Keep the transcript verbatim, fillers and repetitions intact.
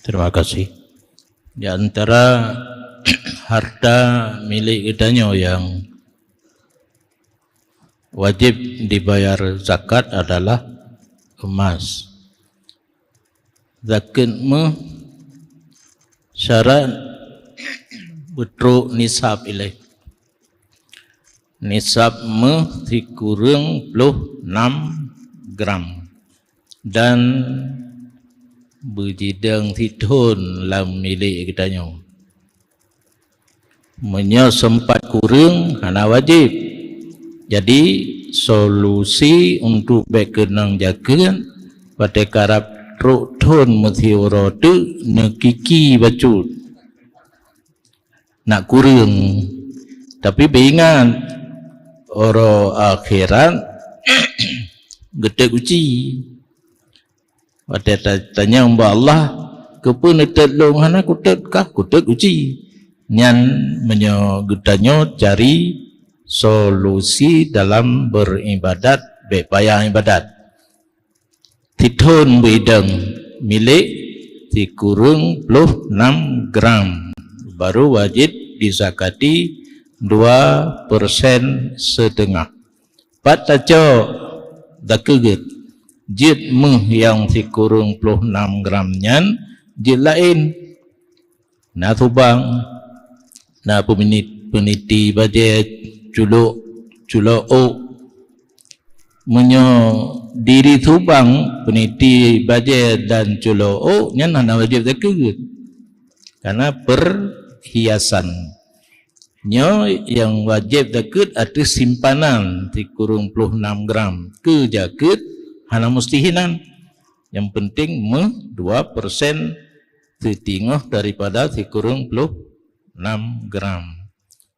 Terima kasih. Di antara harta milik geutanyoe nyang wajib dibayar zakat adalah emas. Zakeuet méuh syarat beutrok nisab ilée. Nisab méuh sikureueng ploh nam gram dan beujidong sithon lam milék geutanyoe. Meunyoe seumpat kureueng, hana wajéb. Jadi, solusi untuk bék keunong zakeuet, watée karab trok thon meusiuroe teuk neukiki bacut. Nak kureueng. Tapi beuingat, uroe akhirat geuteuek uci. Watée ta-, tanyong bak Allah, "Keupeue neutot lôn?" "Hana kutot kah, kutot uci." Nyan meunyoe geutanyoe cari solusi dalam beuribadat, bék payah ibadat. Sithon beudong milék sikureueng ploh nam gram, baru wajéb dizakati dua persen siteungoh. Pat tacok zakeuet, jeuet méuh nyang sikureueng ploh nam gram nyan jeuet laén. Na subang, na peumini-, peuniti bajée, culok, culok ôk. Meunyoe diri subang, peuniti bajée dan culok ôk, nyan hana wajéb zakeuet. Karena perhiasan. Nyoe nyang wajéb zakeuet ateueh simpanan sikureueng ploh nam gram. Keu zakeuet hana musti hinan. Nyang penting méuh dua persen siteungoh daripada sikureueng ploh nam gram.